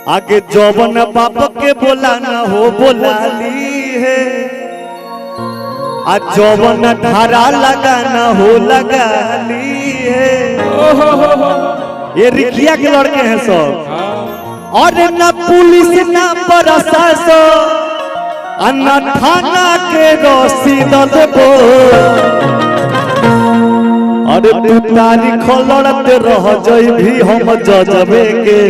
आगे जौवन बाप के बोला ना हो बोला ली है, आ जौवन धारा लगाना हो लगा ली है। ये रिखिया के लड़के हैं सब। और न पुलिस न प्रशासन न थाना के रसीद देबो, अरे तू तारीख लड़ते रह जइबी हम जजबे के।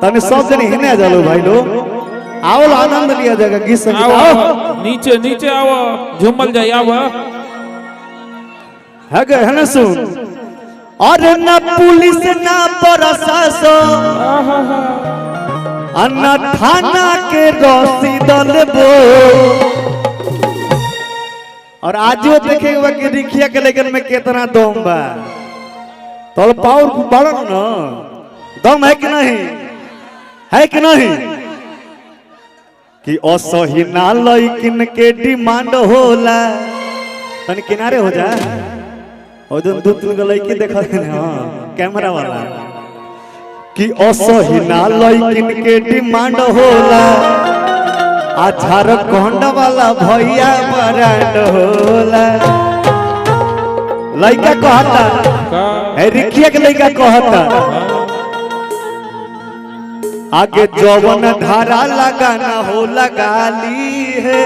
तने सब जने हिने जालो भाई लोग, आओ आनंद लिया जाएगा गीत संगीत। आओ नीचे नीचे आओ, झूमल जाए आओ। है गए है ना सुन। अरे न पुलिस न प्रशासन न थाना के रसीद लेबो। और आजो देखेगा कि रिखिया के लेकिन में कितना दम बा, तो पावर बड़ा न दम है कि नहीं, है कि नहीं? कि असही ना लइकिन के डिमांड होला। तनी किनारे हो जा, और जो दू तीन गो लइकी देखा है ना, हाँ कैमरा वाला। कि असही ना लइकिन के डिमांड होला, आ झारखंड वाला भैया ब्रांड होला। लइका कहता है, रिखिया के लइका कहता, आगे जौवन धारा लगाना हो लगा ली है,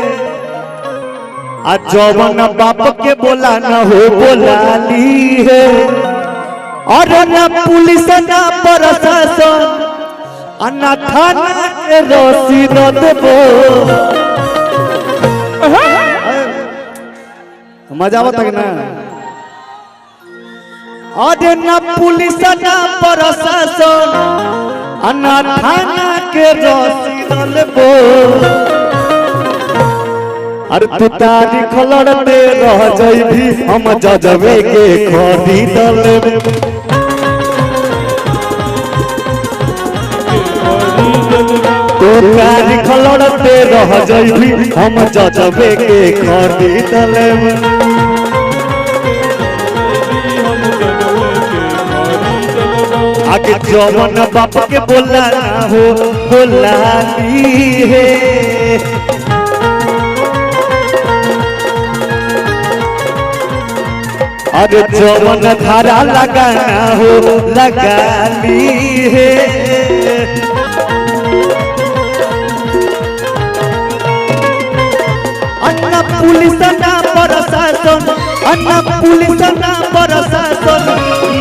आ जौवन बाप के बोला ना हो बोला ली है। और न पुलिस न प्रशासन न थाना के रसीद देबो। मजा आवता कि ना? अरे न पुलिस न प्रशासन न थाना के रसीद लेबो। अरे तू तारीख लड़ते रह जइबी हम जजबे के खरीद लेबे। तू तारीख लड़ते रह जइबी हम जजबे के खरीद लेबे। आगे जौवन बाप के बोला ना हो बोला ली है। अरे जौवन धारा लगाना हो लगा ली है। अन्ना पुलिस ना प्रशासन, अन्ना पुलिस ना प्रशासन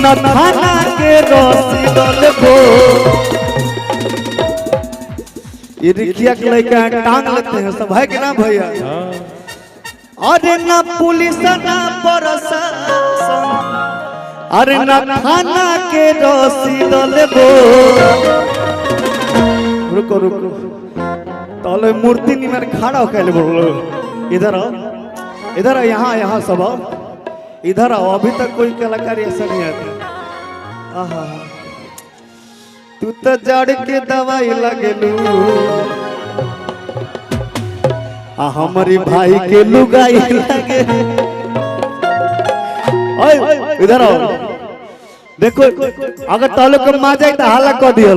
न थाना के रसीद लेबो। ये रिखिया के लइका टांग लेते हैं सब, है कि ना भैया? अरे न पुलिस न प्रशासन अरे न थाना के रसीद लेबो। रुको रुको, तले मूर्ति निमर खड़ा होके बोलो, इधर आओ, इधर आओ, यहाँ यहाँ सब आओ, इधर आओ। अभी तक कोई कलाकार ऐसा नहीं आता। आहा, तू तो जड़ के दवाई लगेलू, आ हमारी भाई के लुगाई लगे। ओए इधर आओ, देखो अगर तालो के मार जाए तो हाला कर दियो।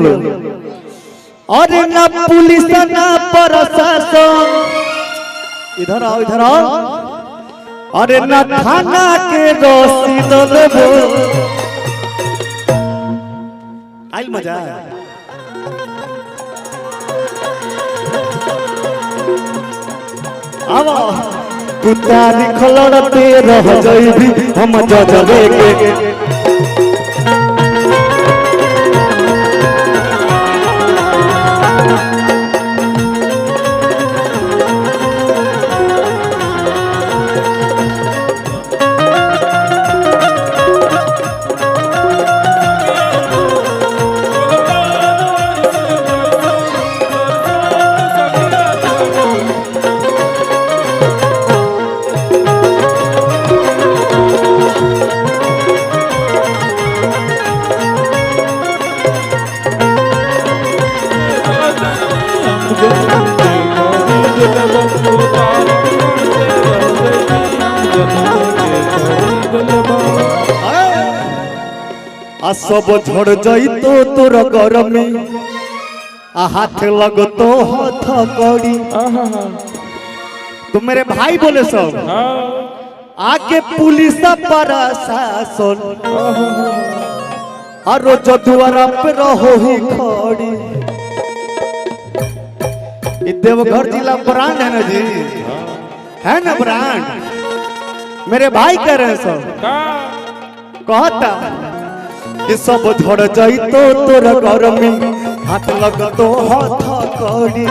अरे न पुलिस न प्रशासन, इधर आओ इधर आओ, अरे न थाना के रसीद लेबो। आइल मजा। आवा तू तारीख लड़ते रह जइबी हम जजबे के। आ सब झड़ जइतो तोर गरमी आ हाथ लगतो हथ कड़ी। तो मेरे भाई बोले सब आके पुलिस प्रशासन और रोज दुआरा पे रहो ही खड़ी। ये देवघर जिला ब्रांड है ना जी, है ना ब्रांड। मेरे भाई कह रहे हैं सब कहता कि सब झड़ जइतो तोर गरमी हाथ लगतो हथ कड़ी।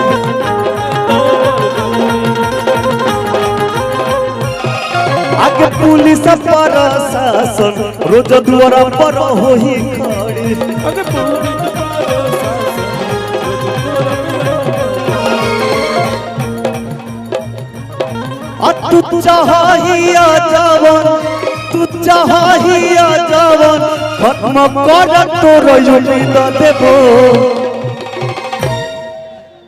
आगे पुलिस प्रशासन रोज दुआरा पर होही खड़ी। तू चाहिया जवन, तू चाहिया जवन खत्म कर तोर उम्मीद देबो।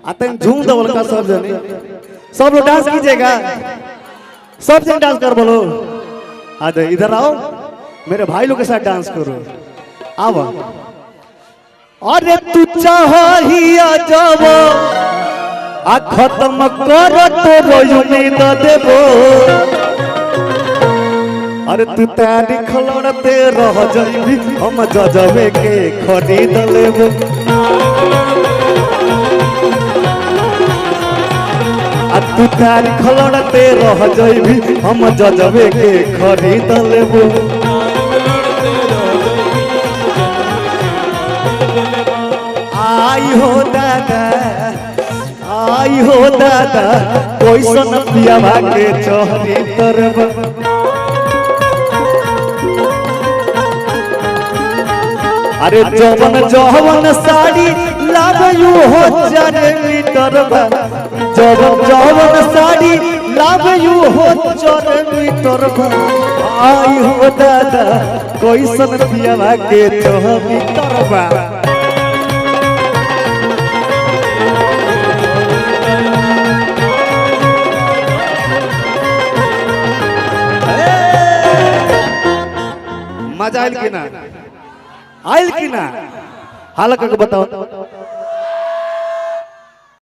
आते झूम दबल का सब जने, सब लोग डांस कीजिएगा, सब जन डांस कर बोलो। आ जाओ इधर आओ, मेरे भाई लोग के साथ डांस करो। आओ। अरे तू चाहिया जवन आ खत्म कर तोर उम्मीद देबो। अरे तू तारीख लड़ते रह जइबी हम जजबे के खरीद लेबो। आ तू तारीख लड़ते रह जइबी हम जजबे के खरीद लेबो। आई हो दादा, आई हो दादा कैसन पियावा के चहरी तरब। अरे जवन जवन साड़ी लावयू हो 4 मीटर बा, जवन जवन साड़ी लावयू हो 4 मीटर बा। आई हो दादा कैसन पियावा के चहरी तरबा। मजा आयल कि ना, आयल कि ना? हाल करके बताओ।